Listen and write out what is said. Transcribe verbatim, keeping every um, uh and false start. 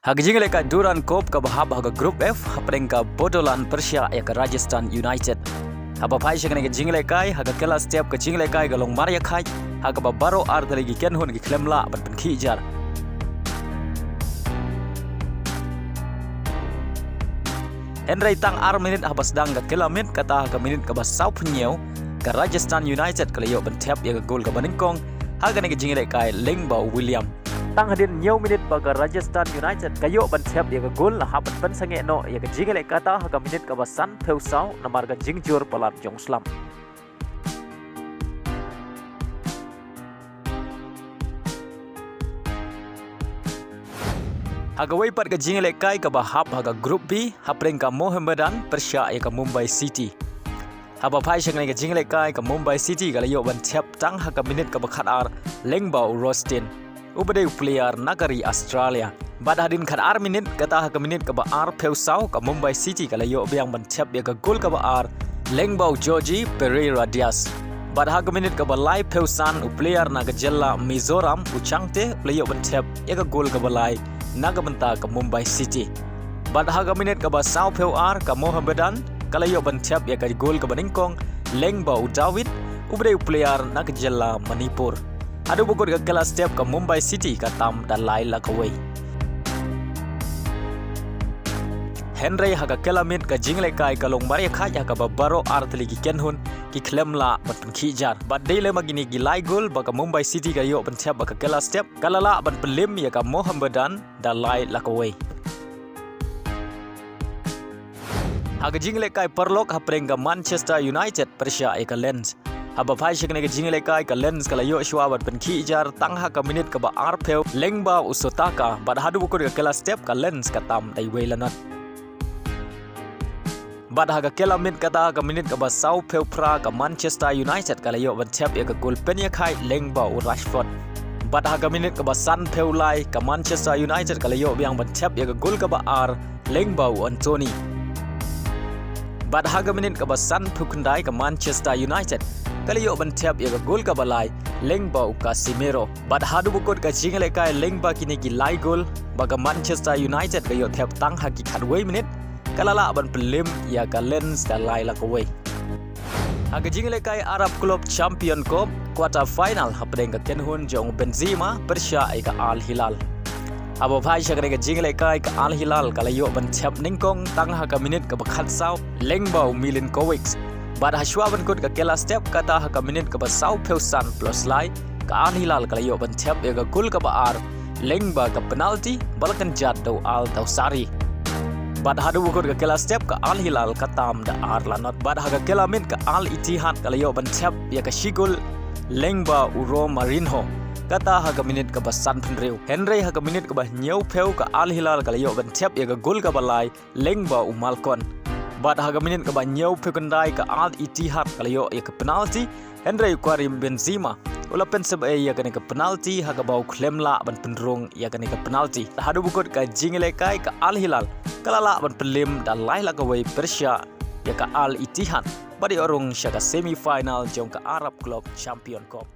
Ha ka jingïalehkai Durand Cup kaba hap ha ka Group F, hapdeng ka Bodoland pyrshah ïa ka Rajasthan United. Haba phai sha kane ka jingïalehkai, ha ka kylla step ka jingïalehkai ka long mar ïakhait, ha kaba baroh ar tylli ki kynhun ki khlem lah ban pynkhih jar. Hynrei tang ar minit haba sdang ka kylla miet, kata ha ka minit kaba sawphew hynñiew, ka Rajasthan United ka la ïoh ban thep ïa ka gol kaba nyngkong ha kane ka jingïalehkai lyngba u William. Tang hadien hynñiew minit ba ka Rajasthan United ka ïoh ban thep ïa ka gol, la hap ban pynsangeh noh ïa ka jingïalehkai, kata ha ka minit kaba sanphew saw namar ka jingjur palat jong u slump. Ha kawei pat ka jingïalehkai kaba hap ha ka Group B, hapdeng ka Mohammedan pyrshah ïa ka Mumbai City. Haba phai sha kane ka jingïalehkai, ka Mumbai City ka la ïoh ban thep tang ha ka minit kaba khatar lyngba u Rostin, uba dei u player na ka ri Australia. Bad hadien khatar minit, kata ha ka minit kaba arphew saw, ka Mumbai City ka la ïoh biang ban thep ïa ka gol kaba ar lyngba u George Pereira Diaz. Bad ha ka minit kaba laiphew san, u player na ka jylla Mizoram, u Chhangte, u la ïoh ban thep ïa ka gol kaba lai na ka bynta ka Mumbai City. Bad ha ka minit kaba sawphew ar, ka Mohammedan ka la ïoh ban thep ïa ka gol kaba nyngkong lyngba u David, uba dei u player na ka jylla Manipur. Haduh ba kut ka kylla step, ka Mumbai City ka tam da lai la kawei. Hynrei ha ka kylla miet ka jingïalehkai ka long mar ïakhait, ha kaba baroh ar tylli ki kynhun ki khlem lah ban pynkhih jar. Bad dei lem ma kine ki lai gol ba ka Mumbai City ka ïoh ban thep ha ka kylla step, ka la lah ban pynlem ïa ka Mohammedan da lai la kawei. Ha ka jingïalehkai paralok, hapdeng ka Manchester United pyrshah ïa ka Lens. Haba phai sha kane ka jingïalehkai, ka Lens ka la ïoh shuwa ban pynkhih jar tang ha ka minit kaba arphew lyngba u Sotaka, bad haduh ba kut ka kylla step, ka Lens ka tam da iwei la not. Bad ha ka kylla miet, kata ha ka minit kaba sawphew phra, ka Manchester United ka la ïoh ban thep ïa ka gol pynïakhait lyngba u Rashford. Bad ha ka minit kaba sanphew lai, ka Manchester United ka la ïoh biang ban thep ïa ka gol kaba ar lyngba u Antony. Bad ha ka minit kaba sanphew khyndai, ka Manchester United ka la ïoh ban thep ïa ka gol kaba lai lyngba u Casemiro. Bad haduh ba kut ka jingïalehkai lyngba kine ki lai gol ba ka Manchester United ka ïoh thep tang ha ki khatwei minit, ka la lah ban pynlem ïa ka Lens da lai la kawei. Ha ka jingïalehkai Arab Club Champion Cup quarter final, hapdeng ka kynhun jong u Benzema pyrshah ïa ka Al Hilal. Haba phai sha kane ka jingïalehkai, ka Al Hilal ka la ïoh ban thep nyngkong tang ha ka minit kaba khatsaw lyngba u Milinkovic. Bad ha shuwa ban kut ka kylla step, kata ha ka minit kaba sawphew san plus lai, ka Al Hilal ka la ïoh ban thep ïa ka gol kaba ar lyngba ka penalty ba la kynjat da u Al Dawsari. Bad haduh ba kut ka kylla step, ka Al Hilal ka tam da ar la not. Bad ha ka kylla miet, ka Al Ittihad ka la ïoh ban thep ïa ka shi gol lyngba u Romarinho, kata ha ka minit kaba sanphew hynriew. Hynrei ha ka minit kaba hynñiewphew, ka Al Hilal ka la ïoh ban thep ïa ka gol kaba lai lyngba u Malcom. Bad ha ka minit kaba hynñiewphew khyndai, ka Al Ittihad ka la ïoh ïa ka penalty, hynrei u Karim Benzema u la pynsep ïa kane ka penalty ha kaba u khlem lah ban pynrung ïa kane ka penalty. Haduh ba kut ka jingïalehkai, ka Al Hilal ka la lah ban pynlem da lai la kawei pyrshah ïa ka Al Ittihad, bad ïoh rung sha ka semi final jong ka Arab Club Champion Cup.